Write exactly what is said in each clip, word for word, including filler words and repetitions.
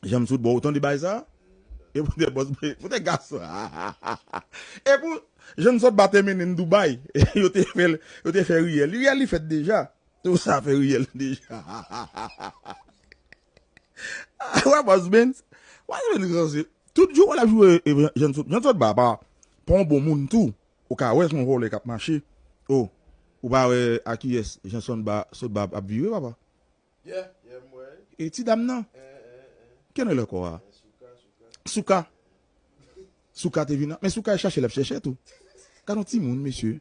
Janm sot bò, ou tande bay sa? E pou de bòs, pou de gason. E pou Janm sot ba te mennen Dubai. Yo te fè, yo te fè riyèl. Riyèl li fèt deja. Tout sa fè riyèl deja. Wè bòs Benz. Wè Benz sanse. Tout jou wè l ap jwe e, Janm sot. Janm sot ba pa. Pa yon bon moun tou. Ou ka wè se yon vòlè k ap mache. Oh. Ou pa wè a kiyès Janm sot ba, sot ba ap vire papa. Yeah, yeah, m wè. E ti dam nan. Eh, eh, eh. Kenèl ankò a? Eh, Souka, Souka. Souka. Souka te vin. Men Souka e chache l ap chèche tou. Gad yon timoun mesye.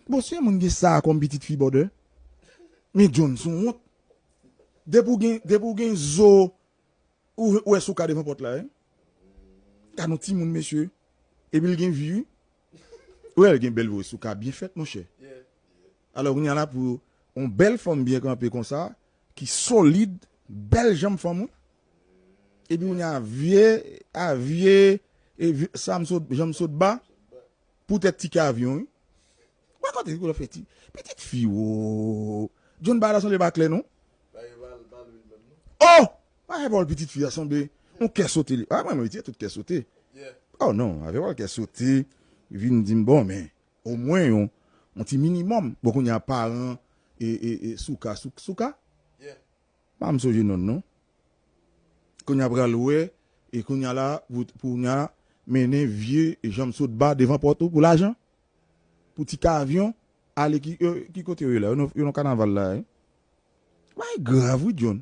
Bon si yon moun gen sa kòm pitit fi bòdè. Men John se yon wont. Depi w gen, depi w gen zo, ou, ou wè Souka devan pòt la wi. Gad yon timoun mesye. Epi l gen vi wi. Ou wè l gen bèl vo Souka byen fèt monchè. Yeah. Alò kounye a la pou yon bèl fanm byen kanpe konsa, ki solid, bèl janm fanm wi. Epi kounye a vye, a vye, e vye, sa m sot, janm sot ba, poutèt ti kavyon wi. Wè kote kou l ap fè ti, pitit fi wo. John ba la sanble pa klè non. Ba yo ba l, ba l wi menm non. Oh! Pa fè pawòl pitit fi a sanble yon kè sote li. Ah mwen mwen retire tout kè sote. Yeah. Oh non, avè pawòl kè sote, vin di m bon men omwen yon, yon ti minimòm. Bon kounye a paran e, e, e Souka, Sou, Souka? Yeah. Pa m sonje non non. Kounye a pral wè, e kounye a la, pou, pou kounye a mennen vye janm sot ba devan pòt ou pou lajan. Pou ti kavyon, ale ki, euh, ki kote yo ye la? Yo nan, yo nan kanaval la wi. Bagay grav wi John.